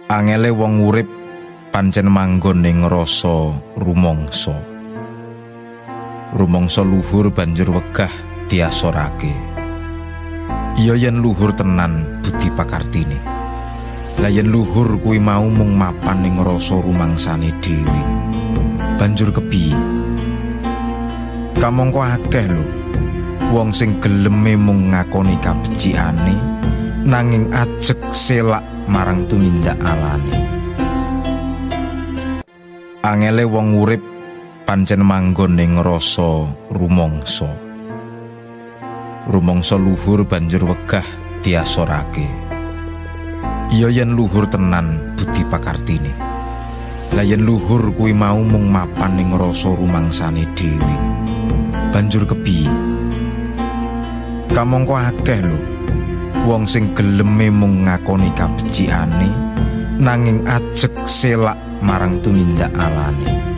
Angele wong urip pancen manggon ning rasa rumangsa. Rumangsa luhur banjur wegah diasorake. Iya yen luhur tenan budi pakartine. Lah yen luhur kuwi mau mung mapan ning rasa rumangsane dhewe. Banjur kepiye? Kamangka akeh lho wong sing geleme mung ngakoni kabecikane nanging ajeg selak marang tumindak alane. Angele wong urip pancen manggon ning rasa rumangsa. Rumangsa luhur banjur wegah diasorake. Iya yen luhur tenan budi pakartine. Lah yen luhur kuwi mau mung mapan ning rasa rumangsane dhewe. Banjur kepiye? Kamangka akeh lho wong sing geleme mung ngakoni kabecikane nanging ajeg selak marang tumindak alane.